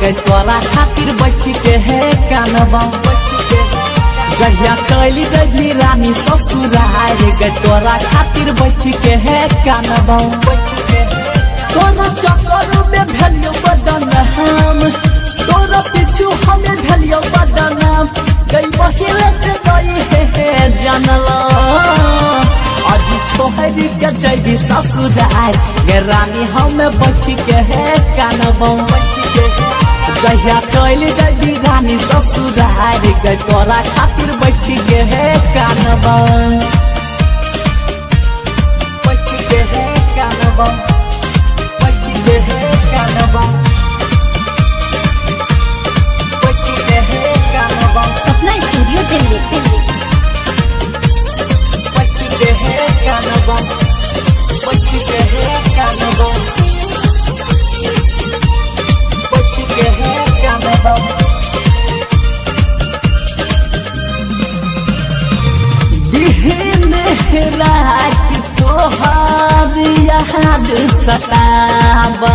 गई तोरा खातिर बैठ के हे कानबा। जहिया चली जबी रानी ससुरार गई तोरा खातिर बैठ के हे कानबा। तोरा चक्कर में भेलियो बदनाम, तोरा पीछू हमें भेलियो बदनाम। गई पहिले से गई हे हे जानला आज छोहरी के जबी ससुरार गे रानी हमें बैठ के हे कानबा। जहिया चली जबी रानी ससुरार गई तोरा खातिर बैठ के हे कानबा। बैठ के हे कानबा, बैठ के हे कानबा, बैठ के हे कानबा, सपना स्टूडियो दिल्ली दिल्ली। बैठ के हे कानबा, बैठ के हे कानबा, बैठ के हे कानबा। दिन रात तोहार याद सताबा,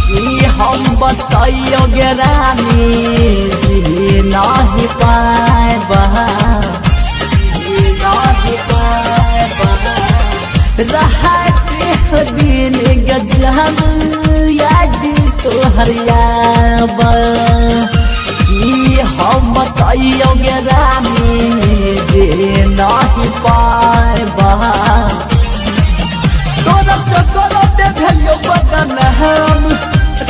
कि हम बतैयो गे रानी जी नहीं पाएबा, जी नहीं पाएबा। रात दिन गजब याद तोहर याबा, कि हम बतैयो गे रानी जे नहीं पाएबा। तोरा चक्कर में भेलियो बदनाम,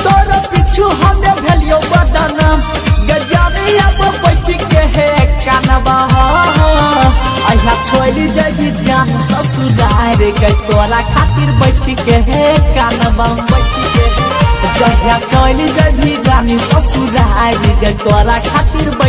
तोरा पीछू हमें भेलियो बदनाम। गजानी अब बैठ के हे कानबा, अहिया छोड़ी जबी जान ससुरार गई तोरा खातिर बैठ के हे कानबा। बैठ के जहिया चली जबी रानी ससुरार गई तोरा खातिर बैठ